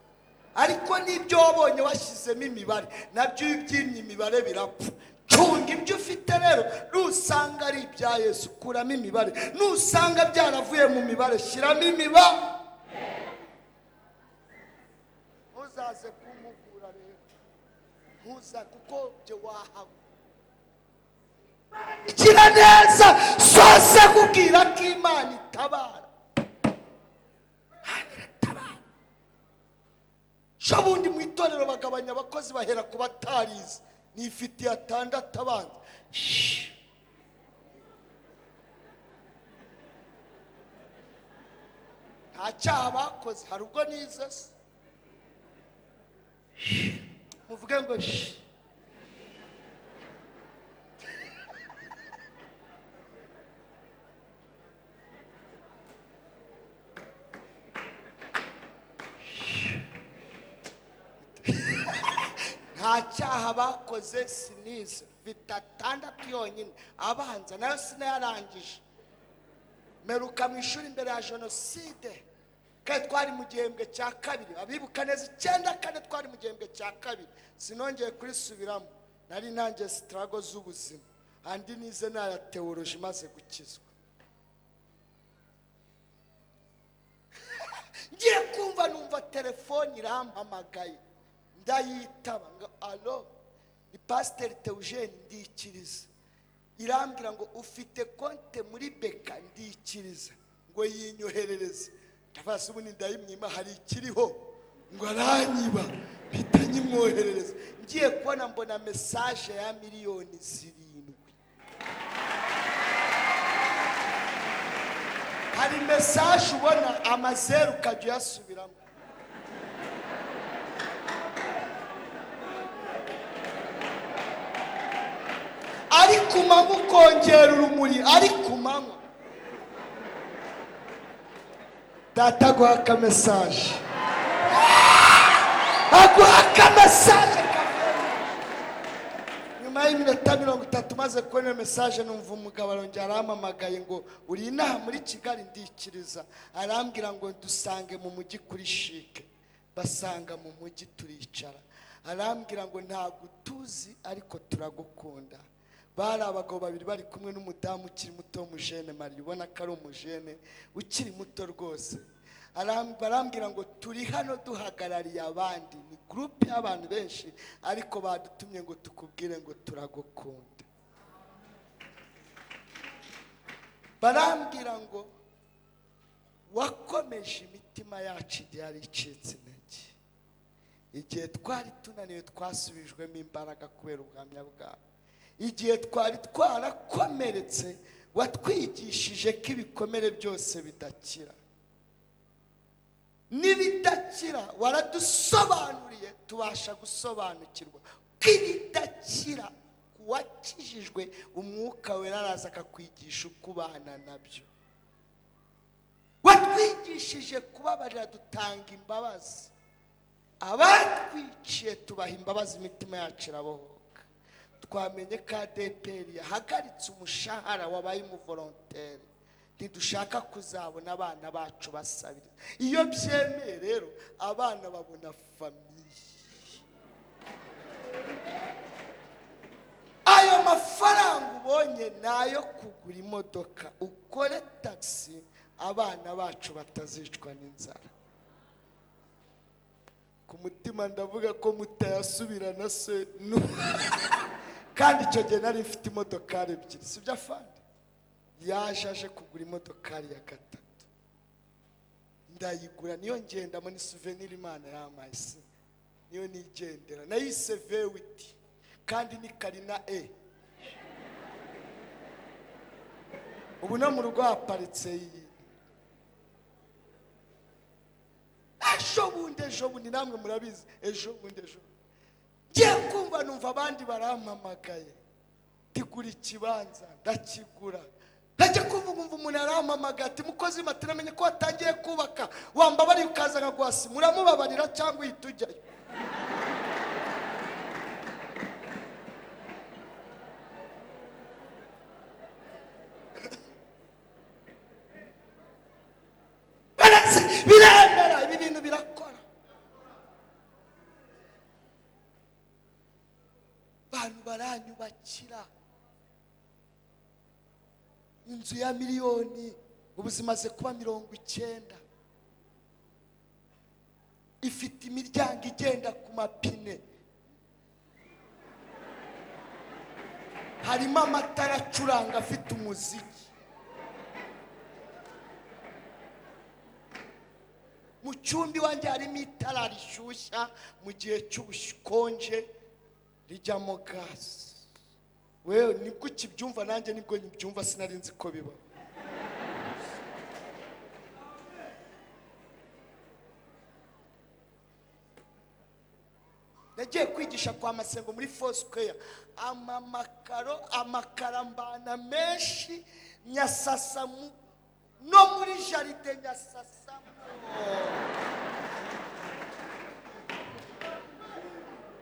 ariko n'ibyo wabonye washyizemo imibare nabyo iyo ubyimye imibare birapfa. Cunga ibyo ufite rero, nusanga ari ibya Yesu kuramo imibare, nusanga byaravuye mu mibare shyiramo imibare. Ntuzaze kumugura rero, ntuza kuko byo wahawe. Igira neza sose kubwira ko Imana itabara. Shabundi mu itorero bagabanya abakozi bahera ku batarize, nifitiye 6 abanza. Nta cyaha bakoze, hari ubwo nize se muvuge ngo nta cyaha bakoze, sinize mfite 6 yonyine abanza, nayo sinayarangije. Meruka mu ishuri imbere ya jenoside, kandi twari mu gihembwe cya 2, abibuka neza 94 twari mu gihembwe cya 2, sinongeye kurisubiramo. Nari nanjye struggle z'ubuzima, andi nize naya theology maze gukizwa. Ngiye kumva numva telefone irampamagaye, ndayitaba ngo allo, ni Pasteur Theogene ndikiriza. Irambwira ngo ufite konte muri Beka, ndikiriza ngo yinyoherereze. Ndabaza ubu ndayimwima hari ikiriho, ngo aranyiba, mpita nyimwoherereza. Ngiye kubona mbona message ya miliyoni 7. Hari message ubona amazeru ukajya uyasubiramo. Ari kumanywa ukongera urumuri, ari kumanywa. Data aguha akamesaje, aguha akamesaje. Nyuma y'iminota 30 maze kubona iyo message, numva umugabo arongera arampamagaye ngo uri inaha muri Kigali, ndikiriza. Arambwira ngo dusange mu mujyi kuri Chic. Basanga mu mujyi turicara. Arambwira ngo ntabwo tuzi ariko turagukunda. Bari abagabo babiri bari kumwe n'umudamu ukiri muto w'umujene Marie, ubona ko ari umujene ukiri muto rwose. Barambwira ngo turi hano duhagarariye abandi, ni groupe y'abantu benshi, ariko badutumye ngo tukubwire ngo turagukunda. Barambwira ngo wakomeje imitima yacu igihe yari icitse intege, igihe twari tunaniwe twasubijwemo imbaraga kubera ubuhamya bwawe, igihe twari twarakomeretse watwigishije ko ibikomere byose bidakira, n'ibidakira waradusobanuriye tubasha gusobanukirwa ko ibidakira kuwakijijwe umwuka wera araza akakwigisha uko ubana nabyo. Watwigishije kubabarira, dutanga imbabazi, abatwiciye tubaha imbabazi, imitima yacu irabohoka. Twamenye ko ADEPR yahagaritse umushahara wabaye umuvolontere, ntidushaka kuzabona abana bacu basabiriza. Iyo byemeye rero abana babona famiye. Ayo mafaranga ubonye nayo kugura imodoka, ukore taxi, abana bacu batazicwa n'inzara. Ku mutima ndavuga ko mutayasubirana se. Kandi icyo gihe nari mfite imodokari 2, sibyo afande? Yaje aje kugura imodokari ya gatatu, ndayigura, niyo ngendamo, ni souvenir Imana yampaye, niyo nigendera, nayise V8 kandi ni Karina E. Ubu no mu rugo haparitse iyi. Ejo bundi namwe murabizi, ejo bundi ngiye kumva numva abandi barampamagaye, tigura ikibanza, ndakigura. Najya kumva nkumva umuntu arampamagaye ati mukozi matiramenye ko watangiye kubaka, wambabariye ukaza nkaguhasi, muramubabarira cyangwa uhita ujyayo? Biremera, ibi bintu birakora. Abantu baranyubakira inzu ya miliyoni, ubu zimaze kuba 90, ifite imiryango igenda ku mapine, harimo amatara acuranga afite umuziki. Mu cyumba iwanjye harimo itara rishyushya mu gihe cy'ubukonje rijyamo gaze. Wewe nibwo ukibyumva, nanjye nibwo nkibyumva, sinari nzi ko biba. Nagiye kwigisha kwa Masengo muri Foursquare, amamakaro amakarambana menshi nyasasa no muri jaride nyasasamo.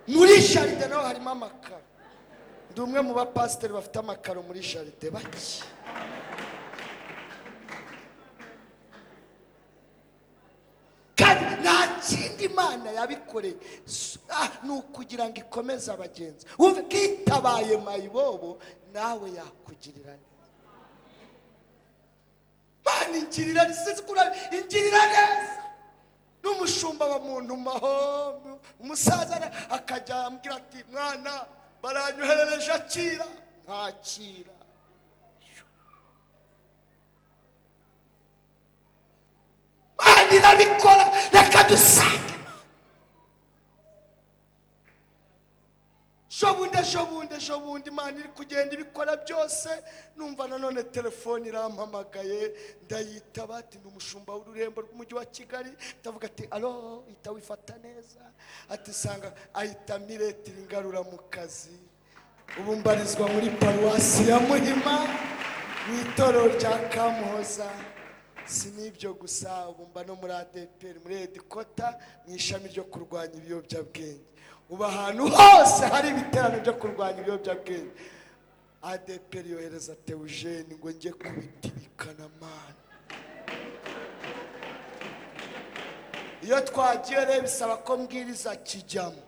Muri jaride naho harimo amakaro. Ndi umwe mu bapasiteri bafite amakaro muri jaride bake. Kandi nta kindi Imana yabikoreye ni ukugira ngo ikomeze abagenzi. Wumve kitabaye mayibobo, nawe yakugirira neza. Imana ingirira ingirira neza. N'umushumba wa muntu maho, umusaza akajya ambwira ati mwana baranyoherereje akira, ntakira. Imana irabikora, reka dusange. Ejo bundi Imana iri kugenda ibikora byose. Numva nanone telefone irampamagaye, ndayitaba, ati ni umushumba w'ururembo rw'umujyi wa Kigali. Ndavuga ati alo, ihita wifata neza, ati sanga ahita miretira ingarura mu kazi. Ubu mbarizwa muri paruwasi ya Muhima mu itorero rya Kamuhoza. Si n'ibyo gusa, ubu mba no muri ADPR muri Edikota mu ishami ryo kurwanya ibiyobyabwenge. Ubu ahantu hose hari ibiterane byo kurwanya ibiyobyabwenge, ADPR yohereza Theogene ngo njye kubitibikana mana. Iyo twagiye rero bisaba ko mbwiriza kijyamo.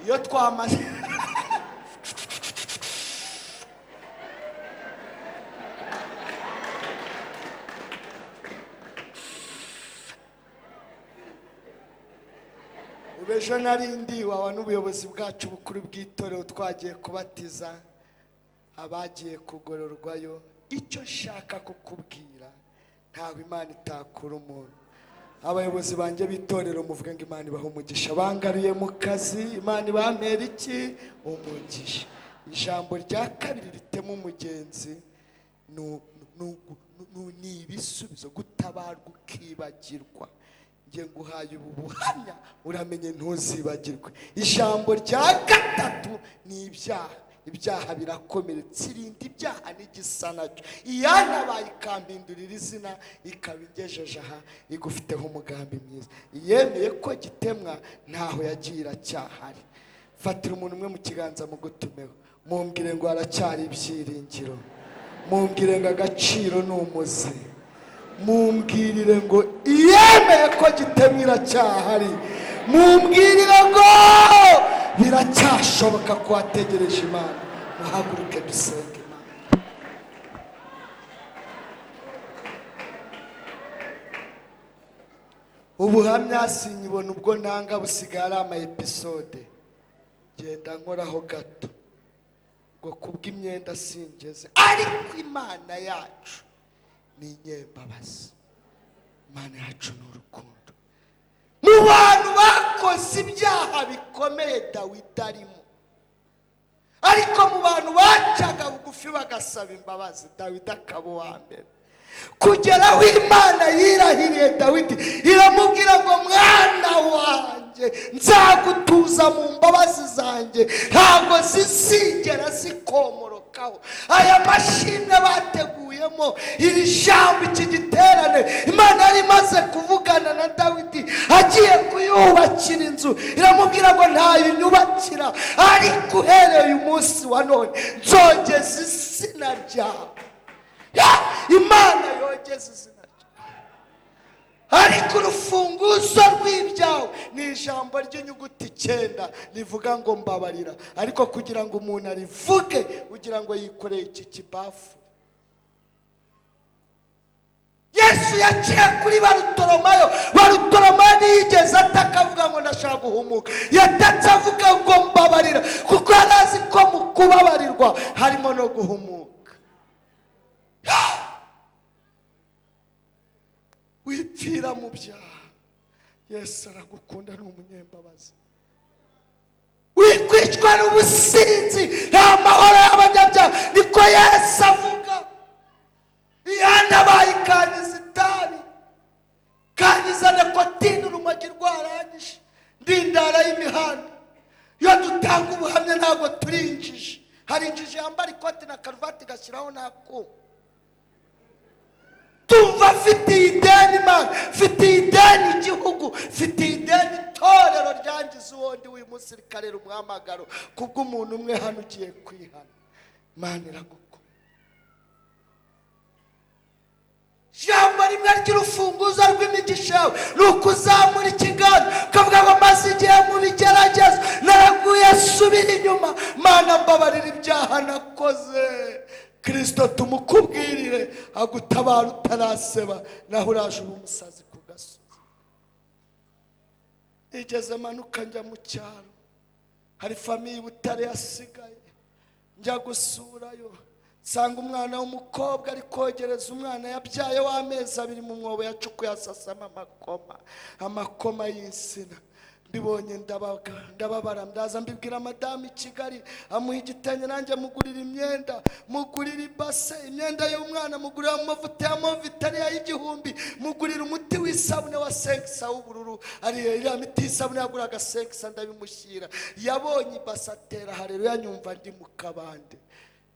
Iyo twamaze ejo narindi wawa n'ubuyobozi bwacu bukuru bw'itorero twagiye kubatiza abagiye kugororwayo. Icyo nshaka kukubwira, ntawe Imana itakura umuntu. Abayobozi banjye b'itorero muvuge ngo Imana ibahe umugisha, bangaruye mu kazi, Imana ibampera iki umugisha. Ijambo rya kabiri ritema umugenzi ni ibisubizo, gutabarwa ukibagirwa. Nge nguhaye ubu buhamya, uramenye ntuzibagirwe. Ijambo rya gatatu ni ibyaha. Ibyaha birakomeretsa, irinda ibyaha n'igisa nacyo. Iyanabaye ikampindurira izina, ikaba ingejeje aha, igufiteho umugambi mwiza. Iyemeye ko gitemwa, ntaho yagiye iracyahari. Fatira umuntu umwe mu kiganza mugutumeho, mumbwire ngo haracyari ibyiringiro, mumbwire ngo agaciro ni umuzi, mumbwirire ngo iyemeye ko gitemwa iracyahari, mumbwirire ngo biracyashoboka ko wategereje Imana. Muhaguruke dusenge Imana. Ubuhamya sinyibona ubwo ntanga busigaye ari ama episode, genda nkoraho gato ngo kubw'imyenda singeze. Ariko Imana yacu ni inyembabazi, Imana yacu ni urukundo. Mu bantu bakoze ibyaha bikomeye Dawidi arimo, ariko mu bantu bacaga bugufi bagasaba imbabazi Dawidi akaba uwa mbere. Kugera aho Imana yirahiriye Dawidi iramubwira ngo mwana wanjye nzagutuza mu mbabazi zanjye, ntabwo zizigera zikomorokaho. Aya mashimwe bateguyemo iri jambo, iki giterane, Imana yari imaze kuvugana na Dawidi agiye kuyubakira inzu, iramubwira ngo ntayinyubakira, ariko uhereye uyu munsi wa none nzogeza izina ryawe. Imana yogeza izina ryawe. Ariko urufunguzo rw'ibyawe ni ijambo ry'inyuguti 9 rivuga ngo mbabarira. Ariko kugira ngo umuntu arivuge ugira ngo yikoreye iki kibafu. Yesu yaciye kuri Barutolomayo. Barutolomayo ntiyigeze ataka avuga ngo ndashaka guhumuka, yatatse avuga ngo mbabarira, kuko yari azi ko mu kubabarirwa harimo no guhumuka. Wipfira mu byaha, Yesu aragukunda, ni umunyembabazi. Wikwicwa n'ubusinzi, nta mahoro y'abanyabyaha, niko Yesu avuga. Ihanda bayikanyiza itabi, kanyiza nikotine, urumogi rwarangije, ndindara y'imihanda. Iyo dutanga ubuhamya ntabwo turinjije. Hari injiji yambara ikoti na karuvati igashyiraho n'akuma. Tumva mfitiye ideni Imana, mfitiye ideni igihugu, mfitiye ideni itorero ryangiza uwo ndi uyu munsi rikarera umuhamagaro kubw'umuntu umwe hano ugiye kwihana. Imana iragukunda. Ijambo rimwe ry'urufunguzo rw'imigisha yawe ni ukuzamura ikiganza ukavuga ngo maze igihe mu bigeragezo naraguye subira inyuma, Mana mbabarira ibyaha nakoze. Kristo tumukubwirire agutabara utaraseba, naho uraje uba umusazi ku gasozi. Nigeze manuka njya mu cyaro, hari famiye Butare yasigaye, njya gusurayo nsanga umwana w'umukobwa ari kogereza umwana yabyaye w'amezi 2 mu mwobo yacukuye asasamo amakoma y'insina. Mbibonye ndababara, ndaza mbibwira madamu i Kigali, amuha igitenge, nanjye mugurira imyenda, mugurira ibase, imyenda y'umwana, mugurira amavuta ya Movitariya y'1000, mugurira umuti w'isabune wa Senkisa w'ubururu, ariyo iriya miti y'isabune yaguraga Senkisa, ndabimushyira. Yabonye ibase atera haleluya, nyumva ndi mu kabande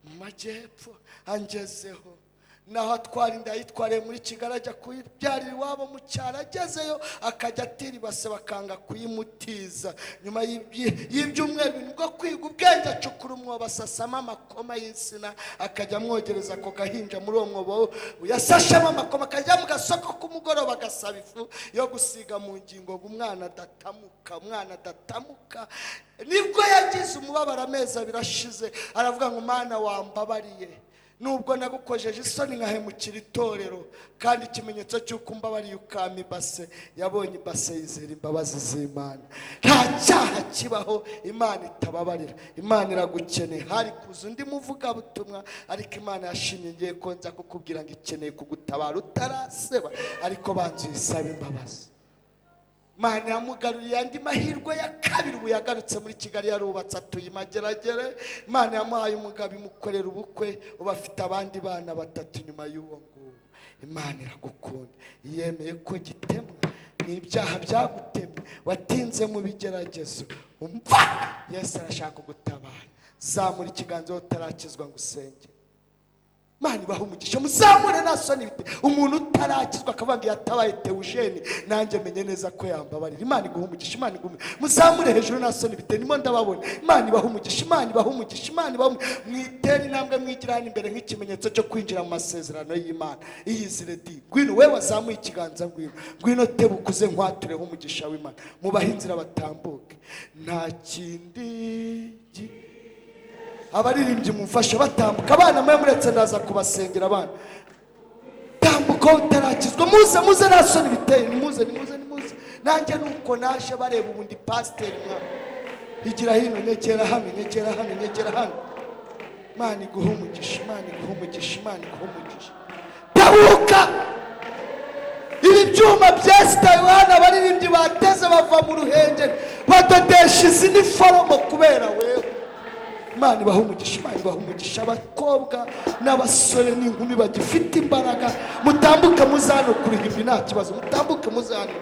mu majyepfo angezeho. Naho atwara inda yitwariye muri Kigali ajya kuyibyarira iwabo mu cyaro, agezeyo akajya atira ibase bakanga kuyimutiza. Nyuma y'ibyumweru bwo kwiga ubwenge acukura umwobo asasamo amakoma y'insina, akajya amwogereza ako gahinja muri uwo mwobo yasashemo amakoma, akajya mu gasoko k'umugoroba agasaba ifu yo gusiga mu ngingo ngo umwana adatamuka, umwana adatamuka. Nibwo yagize umubabaro amezi 2 ashize, aravuga ngo Mana wambabariye, nubwo nagukojeje isoni nkahemukira itorero, kandi ikimenyetso cy'uko umbabariye ukampa ibase. Yabonye ibase yizera imbabazi z'Imana. Nta cyaha kibaho Imana itababarira. Imana iragukeneye. Hari kuza undi muvugabutumwa, ariko Imana yashimye ngiye ko nza kukubwira ngo ikeneye kugutabara utaraseba, ariko banza uyisabe imbabazi. Imana yamugaruriye andi mahirwe ya kabiri. Ubu yagarutse muri Kigali, yarubatse, atuye Mageragere. Imana yamuhaye umugabo imukorera ubukwe, ubu afite abandi bana 3 nyuma y'uwo nguwo. Imana iragukunda, yemeye ko gitemwa n'ibyaha byagutemye, watinze mu bigeragezo, umva Yesu arashaka kugutabara. Zamura ikiganza utarakizwa ngo usenge. Imana ibahe umugisha, muzamure nta soni bite. Umuntu utarakizwa akavuga ngo yatabaye Teujene, nanjye menye neza ko yambabarira. Imana iguhe umugisha, Imana iguhe. Muzamure hejuru nta soni bite, nimo ndababona. Imana ibahe umugisha, Imana ibahe umugisha, Imana ibahe. Mwitere intambwe mwigira hano imbere nk'ikimenyetso cyo kwinjira mu masezerano y'Imana. Iyizire di ngwino, wewe wazamuye ikiganza, ngwino, ngwino tebukuze nkwatureho umugisha w'Imana. Mubahe inzira batambuke. Nta kindi abaririmbyi mumfashe batambuka. Abana mwe muretse ndaza kubasengera. Abana tambuka utarakizwa, muze muze nta soni biteye, nimuze nimuze nimuze Nanjye nuko naje bareba ubundi pasiteri mwana. Igira hino, nyegera hano, nyegera hano, nyegera hano. Imana iguhe umugisha, Imana iguhe umugisha, Imana iguhe umugisha. Tabuka! Ibi byuma byesitaye Yohana, abaririmbyi bateze bava mu Ruhengeri badodesha izi ni foromo kubera wewe. Imana ibaha umugisha, Imana ibaha umugisha. Abakobwa n'abasore n'inkumi bagifite imbaraga, mutambuke muze hano ku ruhimbi, nta kibazo. Mutambuke muze hano,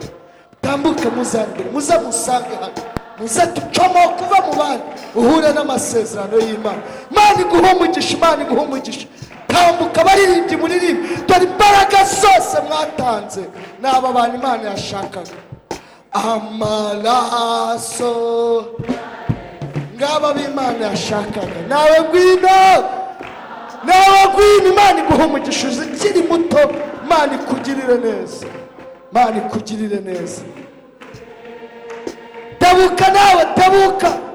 mutambuke muze hano imbere, muze musange hano, muze tucomo kuva mu bandi, uhure n'amasezerano y'Imana. Imana iguhe umugisha, Imana iguhe umugisha. Tambuka abaririmbyi muririmbe, dore imbaraga zose mwatanze ni aba bantu Imana yashakaga. Amaraso ngaba b'Imana yashakaga. Nawe ngwino, nawe ngwino. Imana iguhe umugisha ukiri muto, Imana ikugirire neza, Imana ikugirire neza. Tabuka nawe, tabuka.